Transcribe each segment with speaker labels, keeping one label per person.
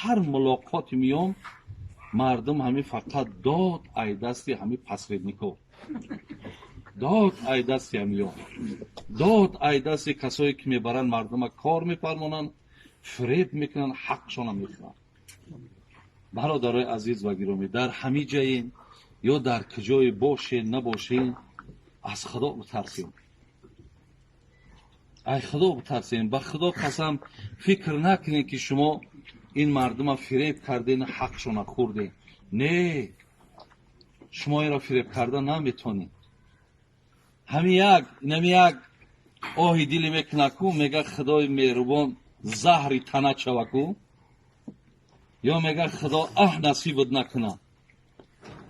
Speaker 1: Ҳар мулоқоти миём, мардум ҳами фақат дод ай дасти ҳами посреднико, дод ай дасти ҳамиё, дод ай дасти касое ки мебаранд мардума, кор мефармонанд, фиреб мекунанд, ҳақшона мехӯранд. Бародарои азиз ва гиромӣ, дар ҳами ҷаен ё дар куҷое бошед, набошед, аз Худо битарсем, ай Худо битарсем. Ба Худо қасам, фикр накунед, ки шумо ин мардума фиреб карден, ҳақшона хӯрден. Не, шумо инро фиреб карда наметонед. Ҳами як инами як оҳи диле мекунаку, мега: «Худои меҳрубон, заҳри тана чаваку», ё мега: «Худо аҳ насибат накуна».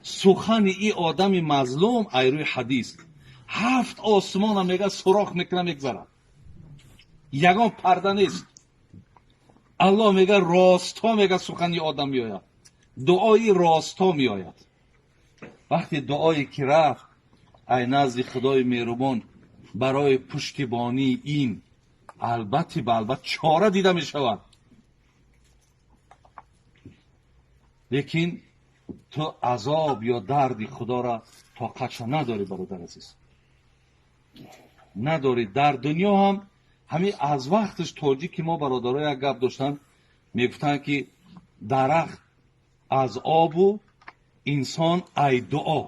Speaker 1: Сухани и одами мазлум, ай рӯи ҳадис, ҳафт осмона, мега, сурох мекуна, мегзарад, ягон парда нест. Аллоҳ, мега, ростҳо, мега, сухани одам меояд, дуои ростҳо меояд. Вақте дуое ки рафт ай назди Худои меҳрубон барои пуштибонии ин, албатти ба албат чора дида мешавад. Лекин ту азоб ё дарди Худоро тоқатша надорӣ, бародар азиз, надорӣ. Дар дунё ҳам ҳамин аз вақташ тоҷики мо, бародаро, як гап доштанд, мегуфтанд, ки дарахт аз обу инсон ай дуо.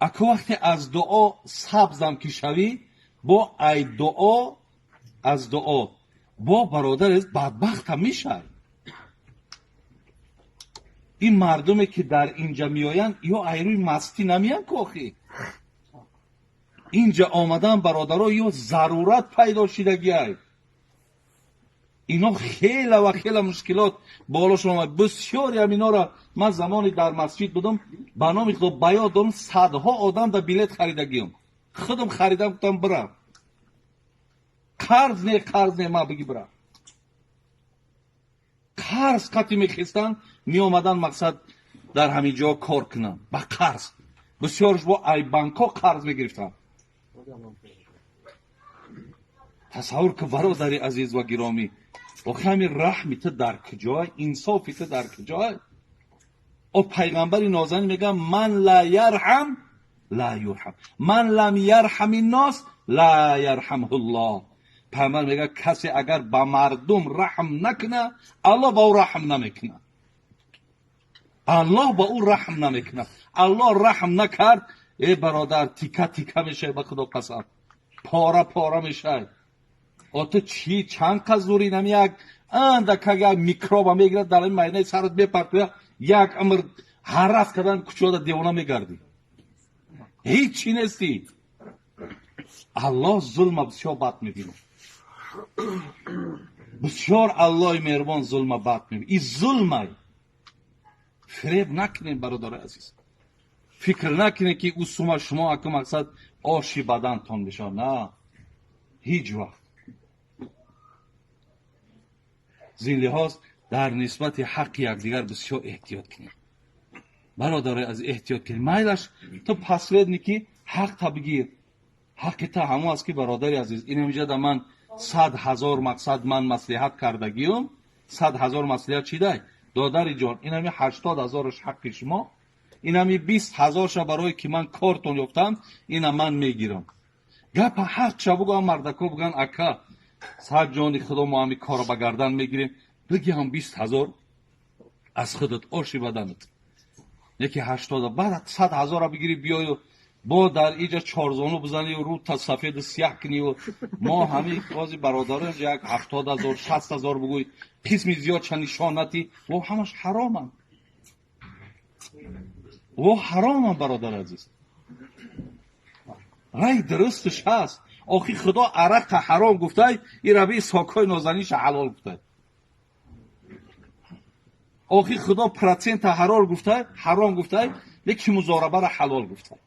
Speaker 1: Аку вақте аз дуо сабзам ки шавӣ, бо ай дуо, аз дуо бо, бародар, бадбахтам мешавӣ. Ин мардуме ки дар инҷа меоянд, ё айрӯи мастӣ намеянд кохи. Инҷа омадан, бародаро, ё зарурат пайдо шидагиай. Ино хела ва хела мушкилот болошон омад. Бисёре ам инора ман замоне дар масҷид будам, ба номи Худо, ба ёд дорам, садҳо одам да билет харидагиам, худам харидам. Гуфтам: «Бирам, қарз не, қарз не, ма биги бирам». Қарз қати мехестанд, меомаданд, мақсад дар ҳамин ҷо кор кунанд ба қарз. Бисёрш бо ай банкҳо қарз мегирифтанд. Тасаввур ки, бародари азиз ва гиромӣ, охи ҳамин раҳми ту дар куҷой, инсофи ту дар куҷой? О, пайғамбари нозанин мегӯяд: «Ман ла ярҳам ла юрҳам, ман лам ярҳами нос ла ярҳамҳуллоҳ». Пайғамбар мегӯяд: касе агар ба мардум раҳм накуна, Аллоҳ ба ӯ раҳм намекунад. Аллоҳ ба ӯ раҳм намекунад. Аллоҳ раҳм накард, э бародар, тика тика мешавӣ, ба Худо қасам, пора пора мешавӣ. О, ту чӣ чанд қаз зури нами як андакак як микроба мегирад, дар ин майнаи сарат мепартоя, як умр ҳаррас кардан кучода девона мегардӣ, ҳеҷ чӣ нестӣ. Аллоҳ зулма бисёр бад мебинад, бисёр. Аллоҳи меҳрубон зулма бад мебинад. И зулмай, фиреб накунем, бародари азиз. Фикр накунед, ки ӯ сума шумо аку мақсад оши бадантон бишавад. На, ҳеҷ вақт. Зин лиҳоз дар нисбати ҳаққи якдигар бисёр эҳтиёт кунед, бародари аз, эҳтиёт кунед. Майлаш, ту посредники, ҳақта бигир. Ҳаққи та ҳамо аст, ки, бародари азиз, инамиҷада ман 100 000 мақсад ман маслиҳат кардагиюм, 100 000 маслиҳат чидай, додари ҷон, инами 80 000-аш ҳаққи шумо, инами 20 000-ша барое ки ман кортон ёфтам, ина ман мегирам. Гапа ҳақша бугӯам, мардако бугӯян: «Ака, сад ҷони Худо, мо ҳами корро ба гардан мегирем», бигиҳам 20 000 аз худат, оши баданат, яки ҳаштода, баъд 100 000-а бигирӣ, биёю бо дар иҷа чорзону бизанию рӯта сафеду сияҳ кунию мо ҳами ози бародаро як 70 000, 60 000 бугӯй, қисми зиёдша нишон натӣ. Во ҳамаш ҳароманд, во ҳароманд, бародари азиз. Рай дурусташ ҳаст. Охи Худо арақа ҳаром гуфтай, и раби сокҳои нозаниша ҳалол гуфтай. Охи Худо процента ҳарор гуфтай, ҳаром гуфтай, леки музорабара ҳалол гуфтай.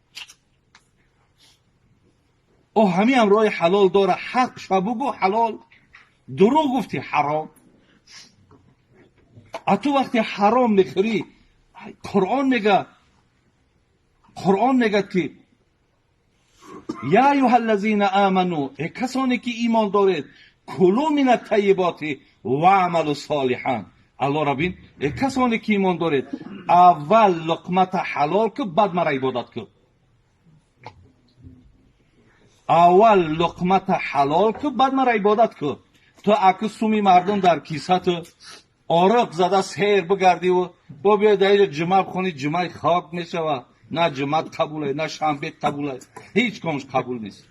Speaker 1: О, ҳамиам роҳи ҳалол дора. Ҳақ ша бугӯ, ҳалол, дурӯғ гуфтӣ, ҳаром. А ту вақте ҳаром мехӯрӣ, Қуръон мега, Қуръон мегӯяд, ки: «Я аюҳа ллазина аману», э касоне ки имон доред. Кулу мин ат-таййибати ваъмалу солиҳан. Аллоҳ бин, э касоне ки имон доред, аввал луқмата ҳалол ку, баъд мара ибодат ку. Аввал луқмата ҳалол ку, баъд мара ибодат ку. Ту аку суми мардум дар кисату ороқ зада сер бигардиву бо биёй дар инҷо ҷумъа бихонӣ, ҷумъаи хок мешавад. На ҷумъат қабуле, на шанбет қабуле, ҳеҷ комш қабул нест.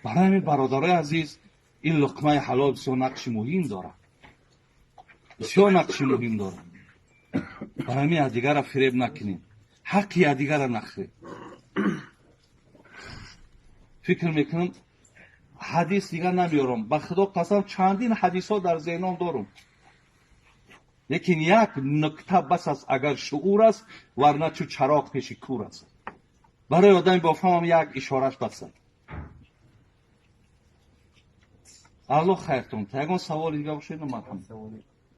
Speaker 1: Барои ҳамин бародарои азиз, ин луқмаи ҳалол бисёр нақши муҳим дорад, бисёр нақши муҳим дорад. Барои ҳамин якдигарро фиреб накунем, ҳаққи якдигарро нахӯрем. Фикр мекунам ҳадис дигар намеёрам, ба худо қасам чандин ҳадисҳо дар зеҳном дорам, лекин як нукта бас аст, агар шуур аст, варна чу чароғ пеши кур аст. Барои одами бофаҳмам як ишораш бас аст. Аллоҳ хайртон. Ягон саволи дигар бошед? Марҳамат.